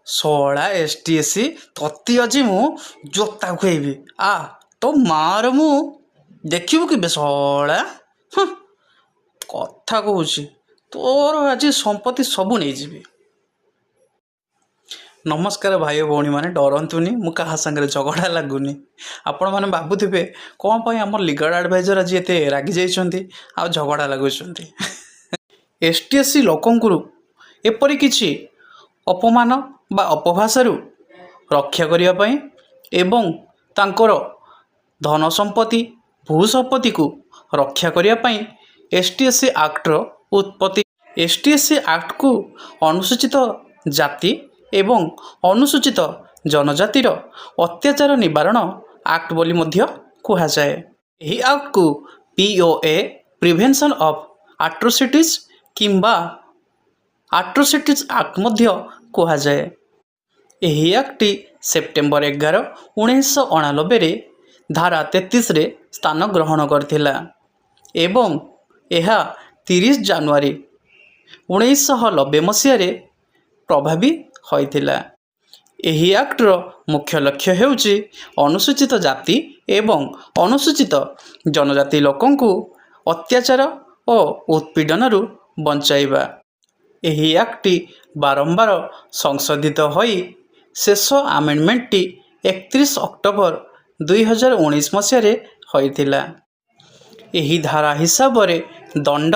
ଶଳା S T, S C, ତତେ ଆଜି ମୁଁ ଜୋତା ଖୁଆଇବି। ଆ ତୋ ମାଆର ମୁଁ ଦେଖିବୁ କେବେ ଶଳା। ହୁଁ, କଥା କହୁଛି, ତୋର ଆଜି ସମ୍ପତ୍ତି ସବୁ ନେଇଯିବି। ନମସ୍କାର ଭାଇ ଓ ଭଉଣୀମାନେ, ଡରନ୍ତୁନି, ମୁଁ କାହା ସାଙ୍ଗରେ ଝଗଡ଼ା ଲାଗୁନି। ଆପଣମାନେ ଭାବୁଥିବେ, କ'ଣ ପାଇଁ ଆମ ଲିଗାଲ୍ ଆଡ଼ଭାଇଜର୍ ଆଜି ଏତେ ରାଗି ଯାଇଛନ୍ତି ଆଉ ଝଗଡ଼ା ଲାଗୁଛନ୍ତି? ଏସ୍ ଟି, ଏସ୍ ସି ଲୋକଙ୍କୁ ଏପରି କିଛି ଅପମାନ ବା ଅପଭାଷାରୁ ରକ୍ଷା କରିବା ପାଇଁ ଏବଂ ତାଙ୍କର ଧନ ସମ୍ପତ୍ତି, ଭୂ ସମ୍ପତ୍ତିକୁ ରକ୍ଷା କରିବା ପାଇଁ S T, S C actor ଉତ୍ପତ୍ତି। ଏସ୍ ଟି, ଏସ୍ ସି ଆକ୍ଟକୁ ଅନୁସୂଚିତ ଜାତି ଏବଂ ଅନୁସୂଚିତ ଜନଜାତିର ଅତ୍ୟାଚାର ନିବାରଣ ଆକ୍ଟ ବୋଲି ମଧ୍ୟ କୁହାଯାଏ। ଏହି ଆକ୍ଟକୁ POA, prevention of ଆଟ୍ରୋସିଟିଜ୍ କିମ୍ବା ଆଟ୍ରୋସିଟିଜ୍ ଆକ୍ଟ ମଧ୍ୟ କୁହାଯାଏ। ଏହି ଆକ୍ଟଟି ସେପ୍ଟେମ୍ବର 11, 1989ରେ ଧାରା 33ରେ ସ୍ଥାନ ଗ୍ରହଣ କରିଥିଲା ଏବଂ ଏହା 30 ଜାନୁଆରୀ 1990 ମସିହାରେ ପ୍ରଭାବୀ ହୋଇଥିଲା। ଏହି ଆକ୍ଟର ମୁଖ୍ୟ ଲକ୍ଷ୍ୟ ହେଉଛି ଅନୁସୂଚିତ ଜାତି ଏବଂ ଅନୁସୂଚିତ ଜନଜାତି ଲୋକଙ୍କୁ ଅତ୍ୟାଚାର ଓ ଉତ୍ପୀଡ଼ନରୁ ବଞ୍ଚାଇବା। ଏହି ଆକ୍ଟଟି ବାରମ୍ବାର ସଂଶୋଧିତ ହୋଇ ଶେଷ ଆମେଣ୍ଡମେଣ୍ଟଟି 31 ଅକ୍ଟୋବର 2019 ମସିହାରେ ହୋଇଥିଲା। ଏହି ଧାରା ହିସାବରେ ଦଣ୍ଡ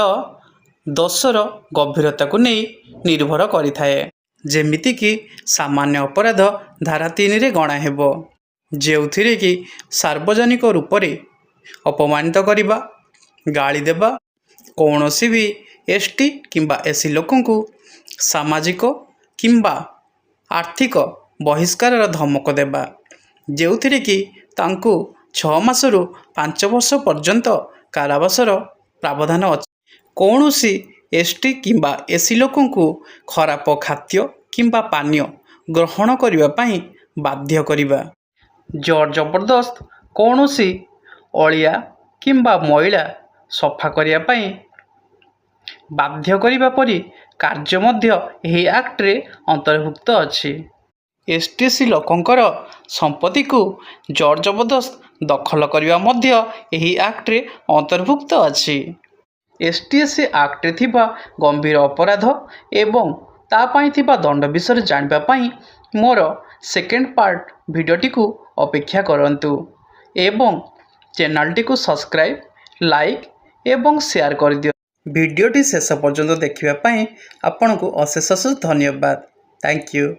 ଦୋଷର ଗଭୀରତାକୁ ନେଇ ନିର୍ଭର କରିଥାଏ। ଯେମିତିକି ସାମାନ୍ୟ ଅପରାଧ ଧାରା 3ରେ ଗଣା ହେବ, ଯେଉଁଥିରେ କି ସାର୍ବଜନିକ ରୂପରେ ଅପମାନିତ କରିବା, ଗାଳି ଦେବା, କୌଣସି ବି ଏସ୍ ଟି କିମ୍ବା ଏସ୍ ସି ଲୋକଙ୍କୁ ସାମାଜିକ କିମ୍ବା ଆର୍ଥିକ ବହିଷ୍କାରର ଧମକ ଦେବା, ଯେଉଁଥିରେ କି ତାଙ୍କୁ 6 ମାସରୁ 5 ବର୍ଷ ପର୍ଯ୍ୟନ୍ତ କାରାବାସର ପ୍ରାବଧାନ ଅଛି। କୌଣସି ଏସ୍ ଟି କିମ୍ବା ଏସ୍ ସି ଲୋକଙ୍କୁ ଖରାପ ଖାଦ୍ୟ କିମ୍ବା ପାନୀୟ ଗ୍ରହଣ କରିବା ପାଇଁ ବାଧ୍ୟ କରିବା, ଜୋର ଜବରଦସ୍ତ କୌଣସି ଅଳିଆ କିମ୍ବା ମଇଳା ସଫା କରିବା ପାଇଁ ବାଧ୍ୟ କରିବା ପରି କାର୍ଯ୍ୟ ମଧ୍ୟ ଏହି ଆକ୍ଟରେ ଅନ୍ତର୍ଭୁକ୍ତ ଅଛି। ଏସ୍ ଟି, ଏସ୍ ସି ଲୋକଙ୍କର ସମ୍ପତ୍ତିକୁ ଜୋର ଜବରଦସ୍ତ ଦଖଲ କରିବା ମଧ୍ୟ ଏହି ଆକ୍ଟରେ ଅନ୍ତର୍ଭୁକ୍ତ ଅଛି। ଏସ୍ ଟି, ଏସ୍ ସି ଆକ୍ଟରେ ଥିବା ଗମ୍ଭୀର ଅପରାଧ ଏବଂ ତା ପାଇଁ ଥିବା ଦଣ୍ଡ ବିଷୟରେ ଜାଣିବା ପାଇଁ ମୋର ସେକେଣ୍ଡ ପାର୍ଟ ଭିଡ଼ିଓଟିକୁ ଅପେକ୍ଷା କରନ୍ତୁ ଏବଂ ଚ୍ୟାନେଲଟିକୁ ସବସ୍କ୍ରାଇବ୍, ଲାଇକ୍ ଏବଂ ସେୟାର କରିଦିଅ। ଭିଡ଼ିଓଟି ଶେଷ ପର୍ଯ୍ୟନ୍ତ ଦେଖିବା ପାଇଁ ଆପଣଙ୍କୁ ଅଶେଷ ଅଶେଷ ଧନ୍ୟବାଦ। Thank you.